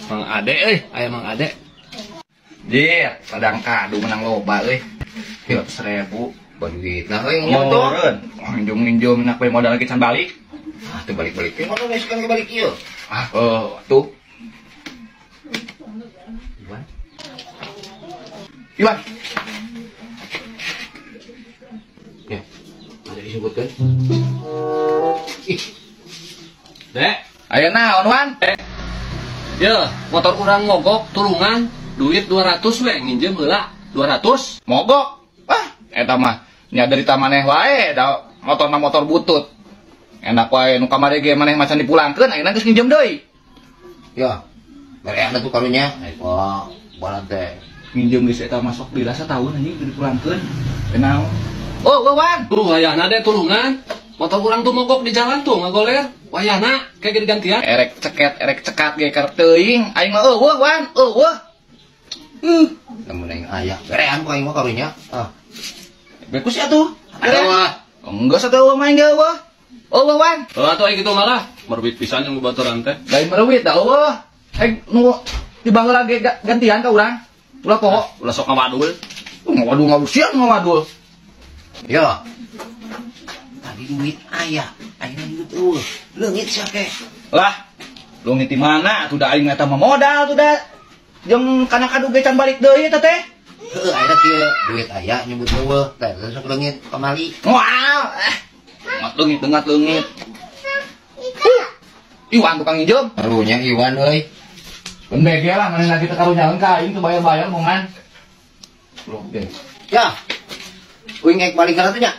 Mang Ade euy, aya Mang Ade. Jir, sadang kadu menang loba euy. 200.000. Baduit nah euy nginjem tuh. Nginjem-nginjem nak we modal lagi can balik. Ah, teu balik-balik. Modal geus kan balik ieu. Ah, oh, tuh. Iwan. Iwan. Ya, ada disebutkan. Ih. Dek, aya naon Wan? Ya, motor urang mogok tulungan duit 200 we nginjem heula 200. Mogok. Ah, eta mah nya derita maneh wae da motorna motor butut. Enak wae nu kamari ge maneh macan dipulangkeun ayeuna geus nginjem deui. Ya, berean atuh karunya. Wah, balan teh. Nginjem geus eta masuk lila satahun anjing teu dipulangkeun. Naon? Oh, Wan. Tuh wayahna deh tulungan. Motor urang tuh mogok di jalan tuh ngagoler. Wayahna kayak digantian. Erek ceket, erek cekat ge keur teuing. Aing mah eueuh Wan, eueuh. Lamun aing aya, berean ku aing mah karunya. Ah. Bekus atuh. Eueuh. Enggak sateueuh mah aing eueuh. Eueuh Wan. Heuh atuh aing kitu malah meruwit pisan jeung babaturan teh. Lain meruwit da eueuh. Aing nu dibaheula ge gantian ka urang. Ulah poho, ulah sok ngawadul. Ngawadul ngabusian ngawadul. Ya. Tadi duit aya, ayeuna duit eueuh. Leungit sia ke. Lah, leungit di mana? Atuh da aing eta mah modal tuh da. Jeung kana kadu ge can balik deui eta teh. Heuh, ayeuna kieu duit aya nyebut eueuh, teh sok leungit kamari. Moal. Ngat leungit dengat leungit. Iwan tukang nginjem. Karunya Iwan euy. Bege lah maneh lagi teh karunyaeun ka aing teu bayar-bayar mongan. Loh, ge. Ya. Uing ek balik kana teh nya.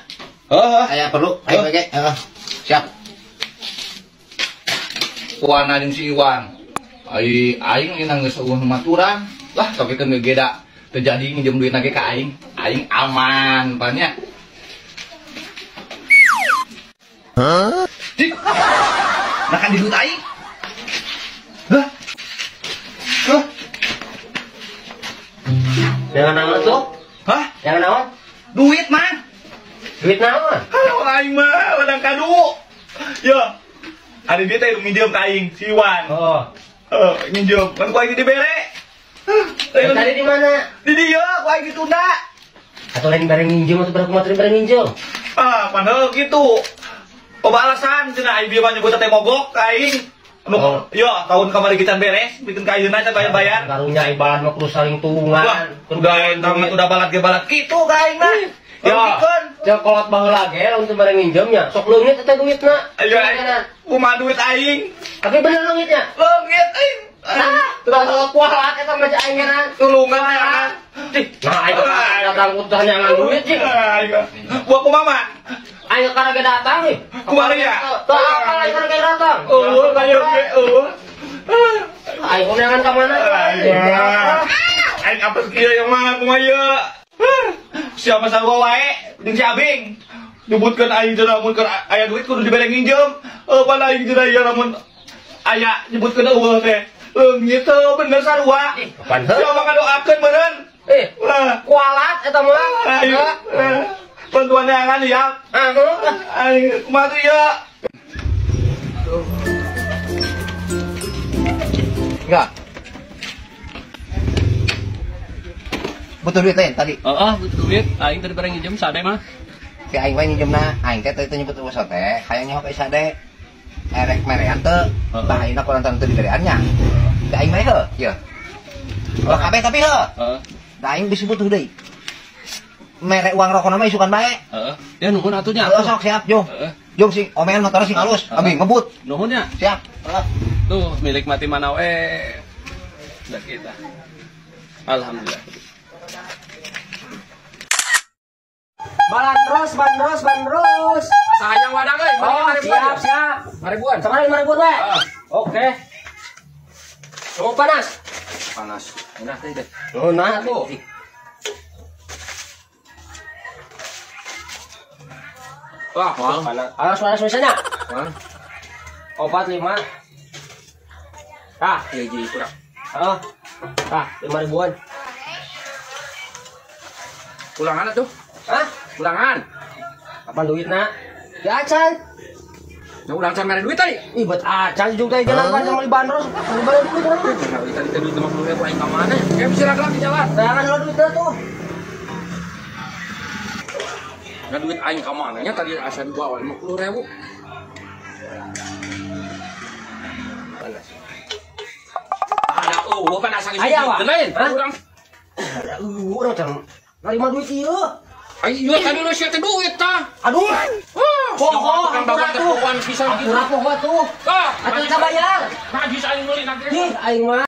Heeh. Aya perlu, ayo ge. Heeh. Siap. Wan jeung si Iwan. Ai aing ngeunang geus eueuh maturan. Lah, tapi keun ge da teu jadi nginjem duit lagi ka aing. Aing aman banyak. Hah? Nah kan di duit aing. Hah? Hah? Jangan naon tuh? Hah? Jangan naon? Duit, Mang. Duit naon? Halo aing mah ladang kadu. Ya. Ada dia teh nginjem ka aing, si Iwan. Oh. Heeh, nginjem. Kan ku aing dibere. Tadi di mana? Di dieu, ku aing ditunda. Atau lain bareng nginjem atau bareng kumaha bareng nginjem? Ah, padahal gitu. Coba alasan cenah aing bieu mah nyebut teh mogok ka aing. Anu, oh. Ya, tahun kamari kita beres, bikin ka ayeuna can bayar-bayar. Karunya ibarat mah kudu saling tulungan. Udah eta mah udah balat ge balat kitu ka aing mah. Ya, jeung kolot baheula ge lamun teu bareng nginjemnya, sok leungit eta duitna. Ayo, kumaha duit aing? Tapi bener leungitnya? Leungit aing. Ah, terus kualat eta mah aing geuna. Tulungan ayangan. Nah, aing datang udah nyangan duit jeung. Buat kumaha mah? Ayo karena ge datang nih. Kumaha ya? Tuh apa lagi karena ge datang? Eueuh, ayo ge eueuh. Aing undangan ka mana? Aing apes kieu yang mah kumaha ieu? Siapa sarua wae jeung si Abing. Nyebutkeun aing cenah lamun keur aya duit kudu dibere nginjem. Pan aing cenah ieu lamun aya nyebutkeun eueuh teh. Leungit teu bener sarua. Siapa ngadoakeun meureun? Eh, kualat eta mah. Ayo. Bantuan neangan ya. Aing kumaha tuh ieu? Enggak. Butuh duit lain tadi. Heeh, butuh duit. Aing tadi bareng nginjem sade mah. Si aing wae nginjemna, aing teh teu nyebut eueuh teh, hayang nyaho ka sade. Erek merean teu, tah ayeuna kurang teu diberean nya. Si aing mah heuh, ieu. Ulah kabeh tapi heuh. Heeh. Da aing bisi butuh deui. Mere uang rokona mah isukan bae. Heeh. Ya nuhun atuh nya. Heeh, sok siap, jung. Heeh. Jung sing omean motor sing halus, abi ngebut. Nuhun nya. Siap. Heeh. Tuh milik mati mana we. Udah kita. Alhamdulillah. Balandros, bandros, bandros. Sayang wadang euy. Oh, siap, siap. 5.000-an. Sama 5.000-an we. Oke. Tunggu panas. Panas. Nah teh deh. Oh, nah tuh. Wah, panas. Alas panas misalnya. 4 5. Tah, hiji kurang. Heeh. Tah, 5.000-an. Kulangan atuh. Hah? Kulangan. Kapan duitna? Ya acan. Nya urang can mere duit tadi. Ih, bet acan jeung teh jalan panjang meuli bandros. Meuli bayar duit urang mah. Tadi teh duit 50.000 aing ka mana? Kayak bisa raglak di jalan. Tayangan heula duitna tuh. Nah duit aing ka mana nya tadi asa dibawa 50.000. Panas. Ada eueuh pan asa geus lain. Urang urang can narima duit ieu. Aing ieu tadi lu sia teh duit tah. Aduh. Poho, tukang dagang teh pohoan pisan gitu. Akurat poho tuh. Tah, atuh bayar. Najis aing meuli nanti. Ih, aing mah.